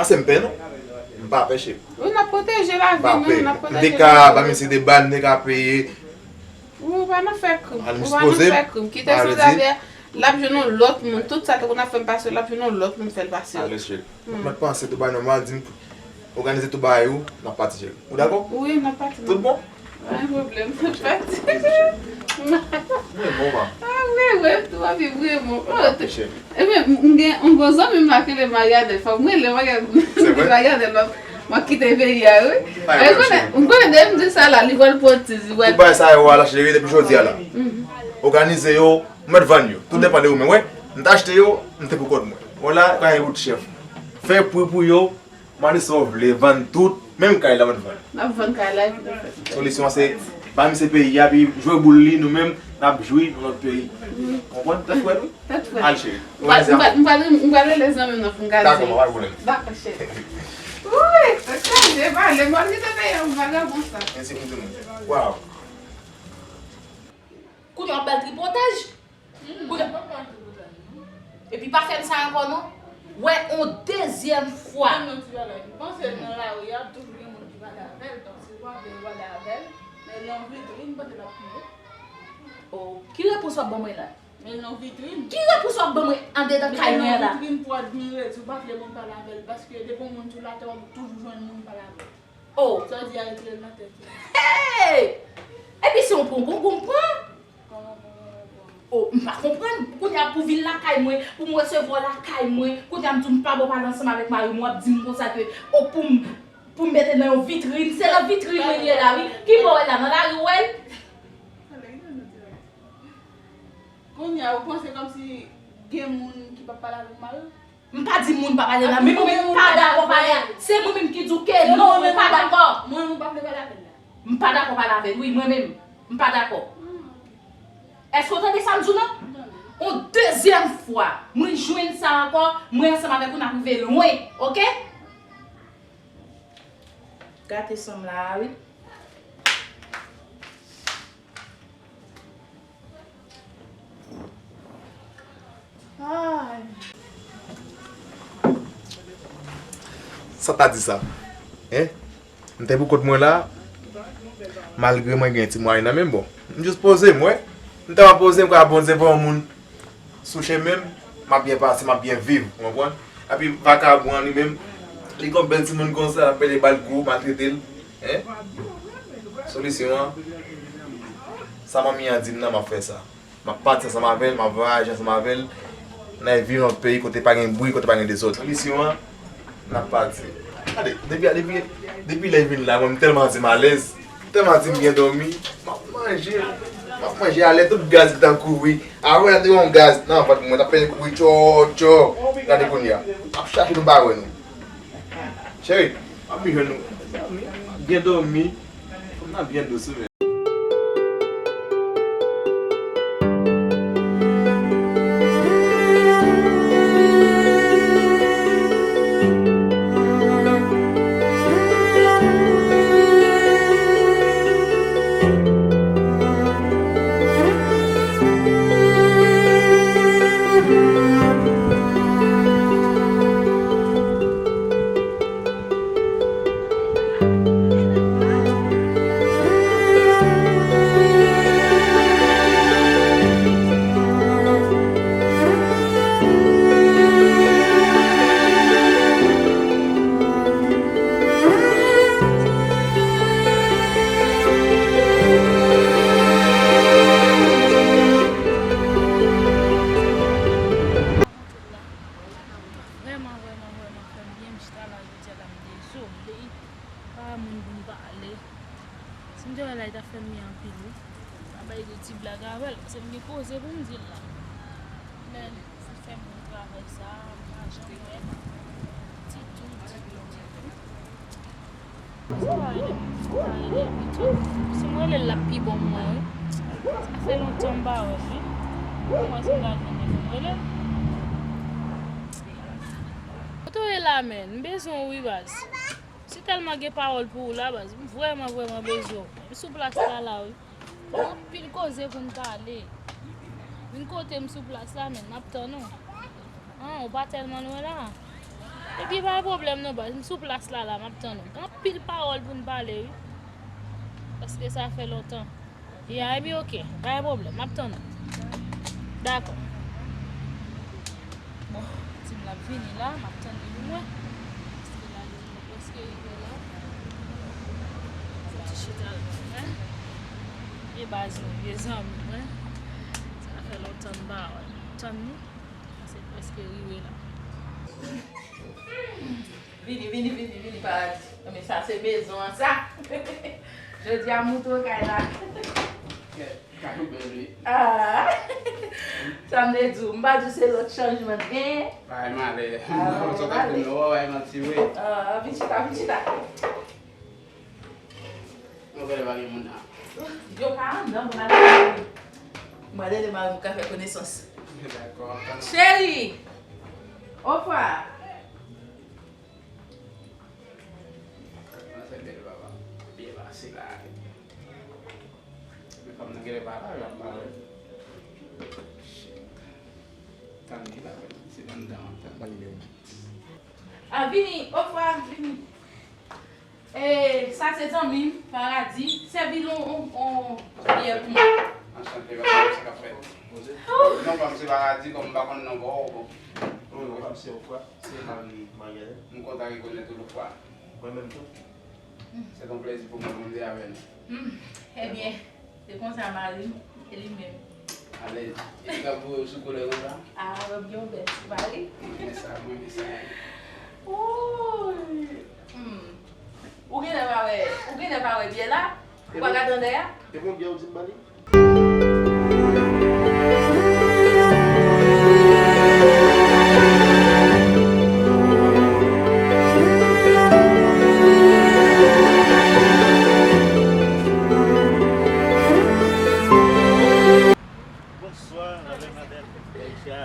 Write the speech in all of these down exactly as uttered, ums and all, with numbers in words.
Se m pè non. M pa pè, cheri. Wi, n ap pwoteje lavi nou, n ap pwoteje lavi nou. M te ka ba misye de bal, m te ka peye. Ou pa nan fè krim. Ou pa nan fè krim. Kite Xavier, l ap jwenn yon lòt moun. Tout sa te konn ap fè m pase, l ap jwenn yon lòt moun fè l pase. Ale, cheri. Mwen panse tout bagay nòmal, di m òganize tout bagay ou, n ap pati, cheri. Ou dakò? Wi, n ap pati. Tout bon? Pa gen pwoblèm, n ap pati. Mwen bon, ma. Ah, mwen, mwen, tou va byen, mwen bon. Ebyen, m gen yon bon zanmi m la ki rele Marianel. Fòk mwen rele Marianel. Marianel, m ap, m ap kite peyi a, wi. M konnen, m konnen depi m di sa la, li pral pran ti, li pral. Tout bagay sa yo a la, cheri, depi jodi a la. Òganize yo, m mèt vann yo. Tout depann de ou menm, wè. M t achte yo, m te pou kont mwen. Wè la, pa gen bout chèf. Fè pri pou yo, mande sa w vle, vann tout, menm kay la m ap vann. M ap vann kay la epi nou fè. Solisyon an se ba misye peyi a, epi jwe boul li, nou menm, n ap jwi nan lòt peyi. Konprann? Tèt frèt, wi. Tèt frèt. Al, cheri. M pral, m pral, m pral, m pral rele zanmi m nan pou m gade. Dakò, pa gen pwoblèm. Dakò, cheri. Wi, tèt chaje, pale, m pral kite peyi a pou vagabon sa. Mèsi pou tout moun. Waw. Kounye a w ap ba l tripotaj. Kounye a. Epi pa fè m sa ankò non. Wè, on dezyèm fwa. Mwen, yon ti bagay. M panse nan lari a, toujou gen moun ki pale avè l, donk si w pa vle pale avè l, men l nan vitrin, m panse l ap touye. Oh, ki repons w ap ban mwen la? Men l nan vitrin. Ki repons w ap ban mwen andedan kay mwen an la? Li nan vitrin pou admire, si w pa vle moun pale avè l, paske depi yon moun sou latè, w ap toujou jwenn moun pale avè l. Oh. Sa w di a rete nan tèt ou. Hey! Epi se yon pran gongon m pran? Kòman pran gongon? Oh, m pa konprann. Kounye a pou vin lakay mwen, pou m resevwa w lakay mwen, kounye a m di w m pa bon pale ansanm avèk mari m, w ap di m konsa ke, oh, pou m, pou m mete nan yon vitrin, se nan vitrin mwen ye la, wi. Ki bò w wè l la, nan lari w wè l? Kounye a, ou panse kòmsi gen moun ki p ap pale avèk mari w? M pa di moun pa pale la, men mwen menm m pa dakò pale a. Se mwen menm ki di w ke non, mwen pa dakò. Mwen menm ou pa vle pale avè l la? M pa dakò pale avè l, wi, mwen menm. M pa dakò. Èske w tande sa m di w nan? On dezyèm fwa, mwen jwenn sa ankò, mwen ansanm avèk ou n ap rive lwen, oke? Gate san m la a, wi. Ay. Sa ta di sa? Hein? M te pou kont mwen la, malgre mwen gen ti mwayen nan men m, bon. M jis poze m, wè. M ta va poze m, kwa Bondye fè yon moun sou chemen m, m ap byen pase, m ap byen viv, ou konprann? Epi vakabon an li menm, li gon bèl timoun konsa, l ap pede ba l kou, maltrete l. Hein? Solisyon an, sa manmi an di m nan, m ap fè sa. M ap pati ansanm avè l, m ap vwayaje ansanm avè l, n al viv nan yon peyi kote pa gen bri, kote pa gen dezòd. Solisyon an, n ap pati. Gade, depi, depi, depi lè l vin la, mwen, m tèlman santi m alèz, m tèlman santi m byen dòmi, m ap manje, m ap manje alèz, tout gaz ki t ap kouri. Avè l, te gen yon gaz nan vant mwen, t ap fè l kouri tchò, tchò. Gade kounye a, m ap chache nou pa wè nou. Cheri, m ap vin jwenn nou. M ap byen dòmi, fò m nan byen dous wi. Vrèman, vrèman, vrèman fè m byen, m chita la jodi a la, m dezole. Pa moun pou m pale. Si m te wè la, li t ap fè m byen anpil, wi. M ap bay de ti blag avè l, paske m gen koze pou m di l la. Men, sa fè m yon travay sa, m pa janm wè. Ditou, ditou, ditou. Sa pa rele m, sa rele m pito. Si m rele l, l ap pi bon pou mwen, wi. Sa fè lontan m pa wè l, wi. Mwen si m ka jwenn li pou m rele l. Kote w ye la, menn? M bezwen w, wi, baz. Si tèlman gen pawòl pou ou la, baz. M vrèman, vrèman bezwen w. M sou plas la, la, wi. Gen anpil koze pou n pale. Vin kote m sou plas la, menn, m ap tann ou. An, ou pa tèlman lwen la. Epi pa gen pwoblèm non baz, m sou plas la la, m ap tann ou. Gen anpil pawòl pou n pale wi. Paske sa fè lontan. Ya, epi oke, pa gen pwoblèm, m ap tann ou. Dakò. Bon, pitit m la ap vini la, m ap tann li pou mwen. Paske la li prèske rive la. Fè ti chita l pou mwen. Vye baz nou, vye zanmi mwen. Sa fè lontan n pa wè. Tann li. Se prèske rive la. Vini, vini, vini, vini, paradi. Men sa se mezon an sa. Jodi a m moutre w kay la. Kay ou bèl wi. Ah. Sa m te di w, m pa di w se lòt chanjman t genyen. Bay malè. Ah, bay malè. Ou bay manti wi. Ah, vin chita, vin chita. Mwen kwè pa gen moun nan. Yo ka anndan pou n al. Mwen rele mari m ka fè konesans. Dakò. Cheri! Ofra! Manzè bèl papa. Byen pase la. Men fanm nan genlè pa la, l ap pale. Shit. Tann li la, se anndan, tann li. Ah, vini, Ofra, vini. E, sa se zanmi m, Paradi. Sèvi l on, on, on byè pou mwen. Anchante, pa konn sa k ap fèt. Bonjou. Non, pa m se Paradi, kòm m pa konn non pa w. Wi, wi, pa m se Ofra, se mari Marielle. M kontan rekonèt ou, Ofra. Mwen menm tou. Se yon plezi pou mwen pou m te avè nou. Hmm, ebyen, se konsa mari m, e li menm. Alèz. Epi k ap voye w sou koulè konsa? Ah, wè m gen yon bèl ti mari. Mwen renmen sa, mwen renmen sa. Ooh. Hmm. Ou genlè pa wè, ou genlè pa wè byè la? Ou pa gade anndan a? E bon byè ou di m ba li? Bonswa, la belle madame. Aisha.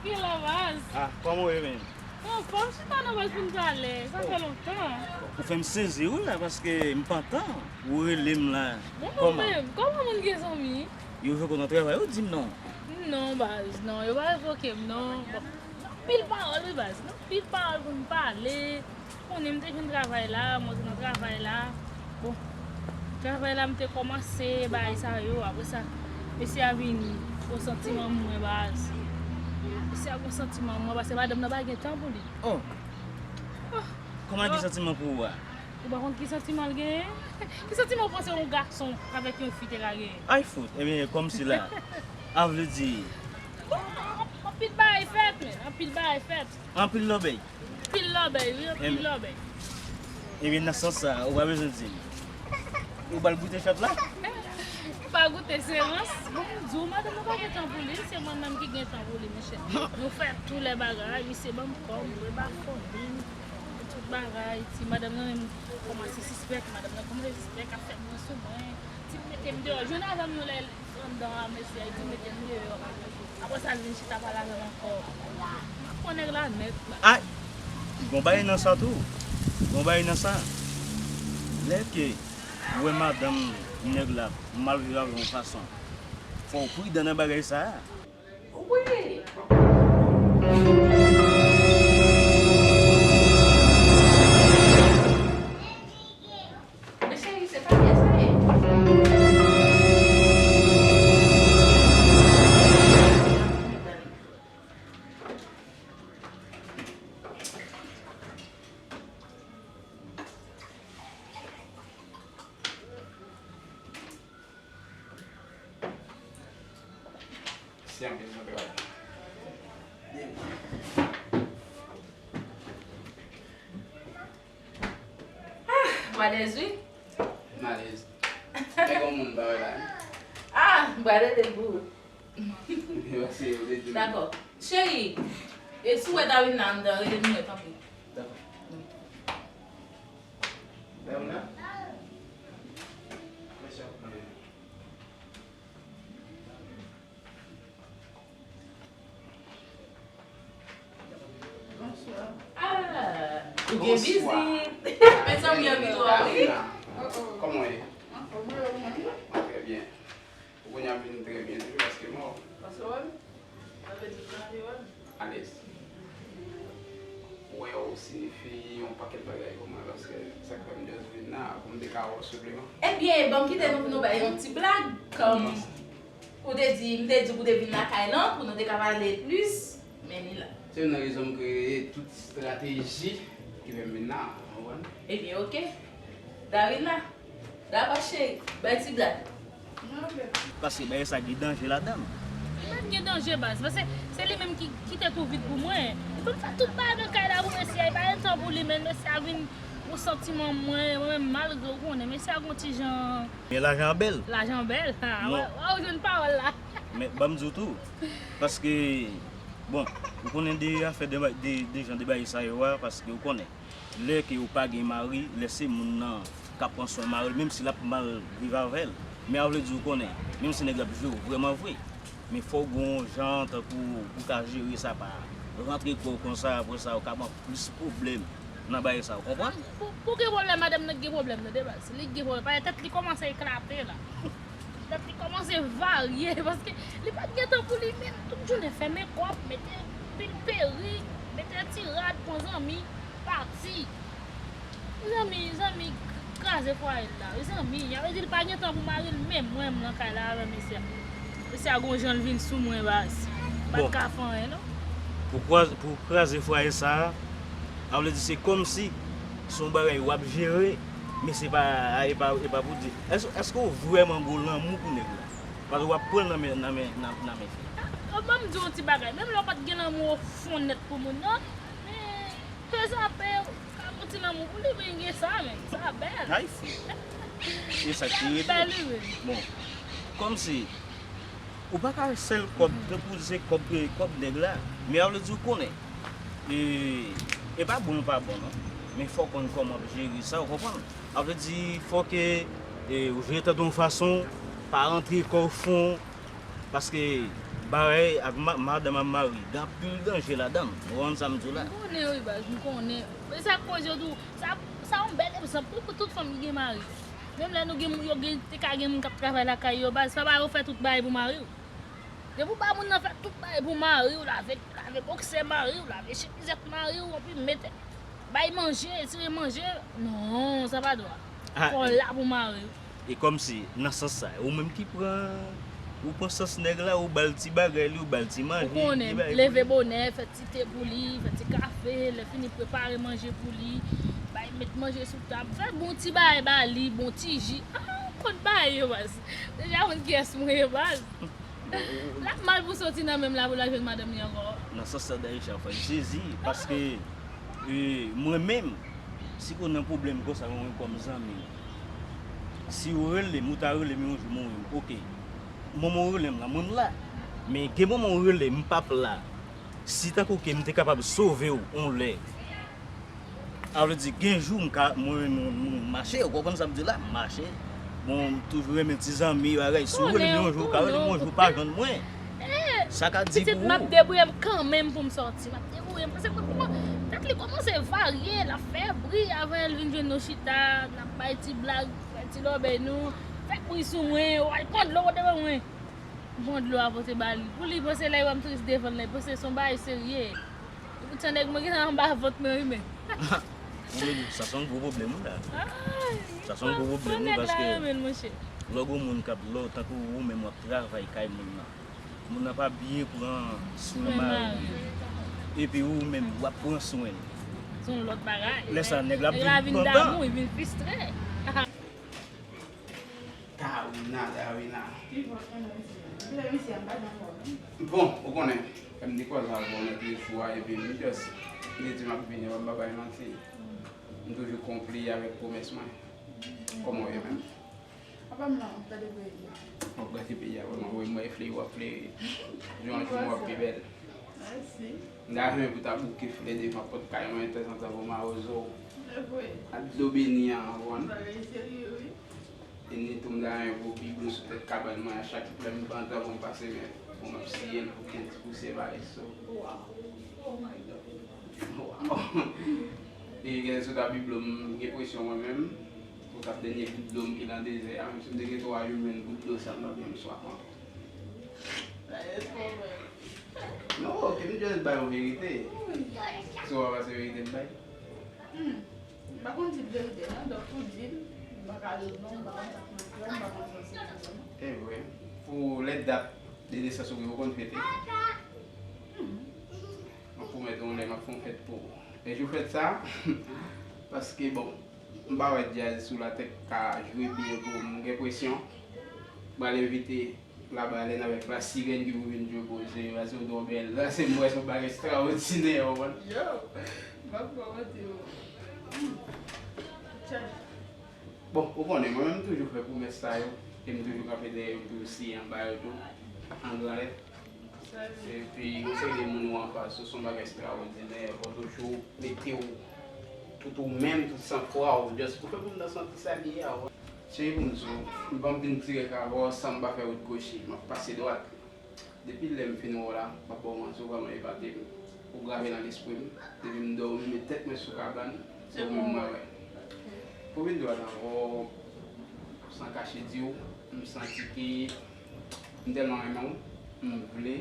Ki la baz? Ah, kòman w ye, men? Anfòm, chita nan baz pou n pale. Sa fè lontan. Ou fè m sezi wi la, paske m pantan. Ou rele m la. Bon, kòman? Kòman moun gen zanmi? Yo revoke w nan travay, ou di m non. Non, baz, non, yo pa revoke m, non. Bon, anpil pawòl, wi, baz. Anpil pawòl pou n pale. Konnen m te jwenn travay la, m antre nan travay la. Bon, travay la m te kòmanse, bagay sa yo. Apre sa, mesye a vin pran santiman mwen, baz. Mesye a pran santiman mwen, paske madanm nan pa gen tan pou li. Oh! Oh! Kòman l gen santiman pou ou a? Ou pa konn ki santiman l genyen? Ki santiman ou panse yon gason avèk yon fi te ka genyen? Ay fout, ebyen, kòmsi la. A vle di. Bon, anpil bagay fèt, men. Anpil bagay fèt. Anpil lòbèy. Anpil lòbèy, wi, anpil lòbèy. Ebyen, nan sans sa, ou pa bezwen di m. Ou pral goute chat la? M pa goute, se rans. Bon, m di w, madanm nan pa gen tan pou li, se mwen menm ki gen tan pou li, monchè. Nou fè tou lè bagay, misye ban m kòb, mwen ba fanmi m. Tout bagay, ti madanm nan menm kòmanse sispèk, madanm nan kòmanse sispèk, ap fè mwen sou mwen. Ti m mete m deyò. Jwenn avè m yon lè anndan a, mesye a, li di m mete m deyò. Apre sa, l vin chita pale avè m ankò. M ap pran nèg la nèt la. Ay! Gon bagay nan sa tou. Gon bagay nan sa. Lè ke ou wè madanm nèg la mal viv avè w yon fason, fò w pridan nan bagay sa a. Wi. Men cheri, se pa byen sa ye. Mèsi anpil, mwen te wè. Ah, m alèz wi. M alèz. Fè gon moun pa wè la. Ah, m pral rele l pou ou. Mèsi, ou te di m. Dakò. Cheri, e si w wè Darwin la anndan, rele m mwen, tanpri. Dakò. Darwin la? Mèsi anpil. Bonswa. Ah, ou gen vizit. Mezanmi, anvi twò, wi. Kòman w ye? Anfòm, wi, ou menm? Trè byen. Ou konnen ap vin trè byen toujou paske mò. Paske wè m. Sa vle di w chanje wè m. Alèz. Ou wè w si Sa k fè m just vin la, pou m te ka wè w sipleman. Ebyen, ban m kite nou pou nou bay yon ti blag. Kòm ou te di, m te di w pou w te vin lakay lan, pou nou te ka pale plis, men li la. Se youn nan rezon m kreye tout estrateji ki fè m vin la, ou konprann? Ebyen, oke. Darina, dakò cheri, bay ti blag. Paske bagay sa gen danje ladan l. Li pa t gen danje baz, paske se li menm ki kite tou vid pou mwen. Li konn fè tout bagay nan kay la pou mesye a, li pa gen tan pou li, men mesye a vin pou santiman mwen, mwen menm malgre ou konnen mesye a gon ti jan. Men lajan bèl. Lajan bèl, ha, wè, wè ou jwenn pawòl la. Men ban m di w tou, paske, bon, ou konnen de afè de, de, de jan de bagay sa yo a, paske ou konnen. Lè ke ou pa gen mari, lè se moun nan k ap pran swen mari l, menm si l ap mal viv avè l. Men a vle di ou konnen, menm si nèg la ap jwe w vrèman vre, men fò w gen yon jan tankou pou w ka jere sa, pa rantre kò w konsa, apre sa ou ka pran plis pwoblèm nan bagay sa, ou konprann? Pou, pou gen pwoblèm, madanm nan gen pwoblèm nan de baz. Li gen pwoblèm, paske tèt li kòmanse eklate la. Tèt li kòmanse varye, paske li pa t gen tan pou li menm. Tout jounen fè mekòp, mete pil perik, mete ti rad, pran zanmi, pati. Zanmi, zanmi kraze fwaye l la. Zanmi, sa vle di li pa gen tan pou mari l menm, mwen menm nan kay la avè mesye a. Mesye a gon jan l vin sou mwen baz. Pa t ka fè anyen non. Pou kraze, pou kraze fwaye sa a, sa vle di se kòmsi se yon bagay w ap jere, men se pa, e pa, e pa pou di. Èske, èske w vrèman gon lanmou pou nèg la? Paske w ap pran l nan men, nan men, nan, nan men fi a. Ah, ban m di w yon ti bagay. Menm lè w pa t gen lanmou o fon nèt pou moun nan, men pe zape, ka gon ti lanmou pou li, men gen sa menm. Sa bèl. Ay, fi. E sa ki rete. Bèl, wi, wi. Bon, kòmsi, ou pa ka sèl kòb, tankou se kòb, kòb nèg la. Men a vle di ou konnen. E, e pa bon, pa bon, non. Men fò w konn kòman w ap jere sa, ou konprann? A vle di, fò ke, e, ou jere tèt ou yon fason, pa rantre kò w fon, paske bagay ak ma-, madanm ak mari, gen anpil danje ladan l. Ou konprann sa m di w la? M konnen, wi, baz, m konnen. Men sa k koze yo tou, sa, sa yon bèl egzanp, wi, pou tout fanm ki gen mari. Menm lè nou gen, yo gen, te ka gen moun k ap travay lakay yo, baz, pa ba yo fè tout bagay pou mari w. Depi w ba moun nan fè tout bagay pou mari w, lave, lave bòksè mari w, lave chemizèt mari w, anpi mete, bay manje, tire manje. Non, sa pa dwa. Ah, fò w la pou mari w. E kòmsi, nan sans sa, ou menm ki pran, ou pran sans nèg la, ou ba l ti bagay li, ou ba l ti manje, ou konnen, leve bonè, fè ti te pou li, fè ti kafe, lè fini prepare manje pou li, bay met manje sou tab, fè bon ti bagay ba li, bon ti ji. Ah, ou konn bagay yo, baz. Deja konn kiyès mwen ye, baz. L ap mal pou soti nan menm la pou l al jwenn madanm li ankò. Nan sans sa, Daïcha, fò n sezi, paske, e, mwen menm, si w nan pwoblèm konsa, mwen menm kòm zanmi, si w rele m, ou ta rele m yon jou, mwen menm, oke. Moman w rele m la, mwen m la. Men gen moman w rele m, m p ap la. Si tankou ke m te kapab sove w yon lè, a vle di, gen jou m ka, mwen, mwen, mwen mache, ou konprann sa m di la? M mache. Bon, m toujou renmen ti zanmi, bagay. Si w rele m yon jou, ou ka rele m yon jou, pa jwenn mwen. Sa ka di pou ou. Pitit, m ap debouye m kanmenm pou m sòti. M ap debouye m. Paske kòman, tèt li kòmanse varye, l ap fè bri avan l vin jwenn nou chita, n ap bay ti blag, fè ti lòbèy nou, fè bri sou mwen, w al pran dlo devan mwen. M pran dlo a pote ba li. Pou li panse lè l wè m tris devan l la, li panse se yon bagay serye. Poutan nèg mwen gentan anba vant mwen wi men. Ou vle di sa se yon gwo pwoblèm wi la. Sa se yon gwo pwoblèm wi paske lè w gon moun k ap, lè w tankou ou menm w ap travay kay moun nan. Moun nan pa byen pran swen mari l. Epi ou menm w ap pran swen l. Se yon lòt bagay. Lè sa nèg la ap vin pantan. Li vin fristre. Darina, Darina. Bon, ou konnen, lè m te kwaze avè w lòt jou a, epi m just, m te di m ap vini, m pa bay manti. M toujou konpli avèk pwomès mwen. Kòman w ye menm? Apa m la, m ap gade peyi a. W ap gade peyi a, vrèman, wi, m wè fleri w ap fleri. Jou an jou, w ap pi bèl. Mèsi. M ta renmen pou ta bouke flè devan pòt kay mwen tanzantan pou mawozo. Se vre. Ak dlo beni an, ou konprann? Bagay serye, wi. E ni tou m ta renmen pou biblo sou tèt kabann mwen a chak lè m pantan pou m pase men pou m ap siye l pou gen ti pousye parèso. Wow. Oh my God. Wow. E gen sou ta biblo m gen presyon mwen menm. Pou t ap dènye gout dlo m ki nan dezè a, menm si m te gen twa jou m jwenn gout dlo sa m t ap byen m swaf ankò. Non, oke, m just bay yon verite. Si w pa panse verite m bay. Hmm. M pa konn di l verite, non, donk pou di l, m pa ka di l non, m pa konn sa k mwen fè, m pa konn sa se ki non. E vre, pou lè dat de nesans ou gen, ou konn fete? Mwen pwomèt ou, yon lè m ap fè yon fèt pou ou. E jou fèt sa, paske, bon, m pa wè djaz sou latè k ka jwe byen pou m, m gen enpresyon m pral envite Labalèn avèk Lasirèn ki pou vin jwe pou w, se, se yon dwòbèl. Sa se, m wè se yon bagay ekstraòdinè, w konprann? Yo, m ap kòmante yo. Hmm. Tchaj. Bon, ou konnen, mwen menm, m toujou fè pwomès sa yo, e m toujou kanpe dèyè yo, m toujou siyen anba yo tou, an gran lèt. Epi, yon seri de moun ou anfas ou, se yon bagay ekstraòdinè, ou toujou mete w, tout ou menm, tout sanfwa w, just pou fè moun nan santi sa li ye a, w. Cheri, pou m di w, m pa vin dirèk avè w san m pa fè wout goche, m ap pase dwat. Depi lè m fin wè w la, m p ap ba w manti, ou vrèman epate m. Ou grave nan lespri m. Depi m dòmi, met tèt mwen sou kabann, se ou menm mwen wè. Pou vin dwat avè w, san kache di w, m santi ke m tèlman renmen w, m vle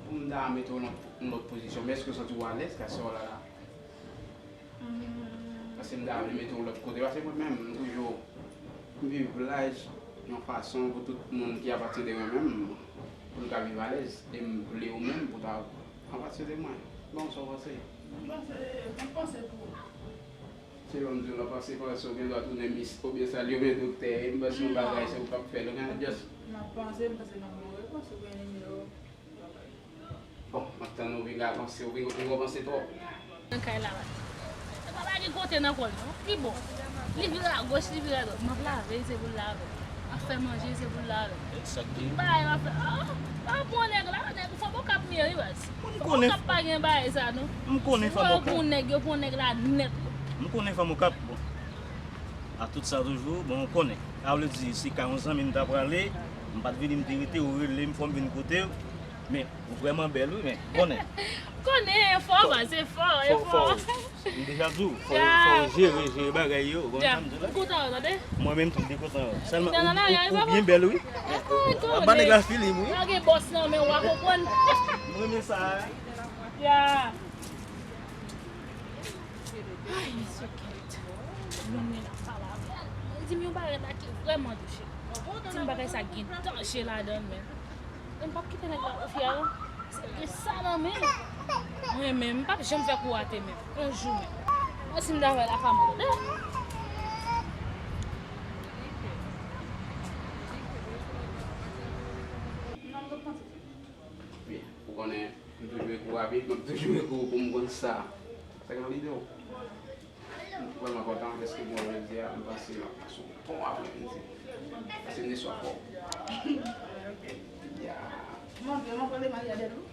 pou m ta mete w nan yon lòt pozisyon. Men èske w santi w alèz, ka sè w la la? Paske m ta vle mete w lòt kote. Paske mwen menm, m toujou, m viv laj yon fason pou tout moun ki apati de mwen menm, pou n ka viv alèz. E m vle ou menm pou ta apati de mwen. Bon, sa w panse? M panse, m panse pou ou. Se lè m di w nan panse, panse ou gen dwa tounen mis, oubyen sa l yo gen doktè, e m panse yon bagay se ou k ap fè l, ou gen just. M ap panse, m panse nan bon repons, ou gen nimewo. Bon, m ap tann ou vin avanse, ou vin, ou vin kòmanse twòp. Nan kay la, wi. Papa pa gen kote nan kò l, non. Li bon. Li vire agoch, li vire adwat. M ap lave, se pou l lave. M ap fè manje, se pou l lave. Tout bagay m ap fè. Ah, ah, pou yon nèg la, nèg, fò Okap m ye, wi, baz. Fò Okap pa gen bagay sa, non. M konnen fò Okap. Pou yon nèg, yo pou yon nèg la nèt. M konnen fò Okap, bon. A tout sa toujou, bon, ou konnen. Sa vle di, si ka yon zanmi m ta prale, m pa t vini, m te rete, ou rele m, fò m vin kote w. Men, ou vrèman bèl, wi, men, konnen. Konnen, fò, baz, se fò, e fò. M deja di w, fò, fò w jere, jere bagay yo, ou konn sa m di w la? M kontan, tande. Mwen menm tou, m te kontan. Sèlman, ou, ou byen bèl, wi. W ap ba nèg la feeling, wi. Lage bòs nan men w, w a konprann. M renmen sa. Ya. Ay, mesye Kenneth. Nonm nan ap pale avè l. Li di m yon bagay la ki vrèman touche. Li di m bagay sa gen danje ladan l, men. E m p ap kite nèg la konfye a, non. Se gen sa nan men l. Mwen menm, m p ap janm fè kou rate menm. Yon jou menm. Mwen si m ta fè l ak mwen, tande. Wi, ou konnen, m toujou ekri w rapid, m ap toujou ekri w pou m konn sa. Sa k nan lide w. M vrèman kontan, dèske m wè w jodi a, m panse m ap pase yon bon aprèmidi. Pase neswa fò. Ya. Manke, manke le Maria de Lou.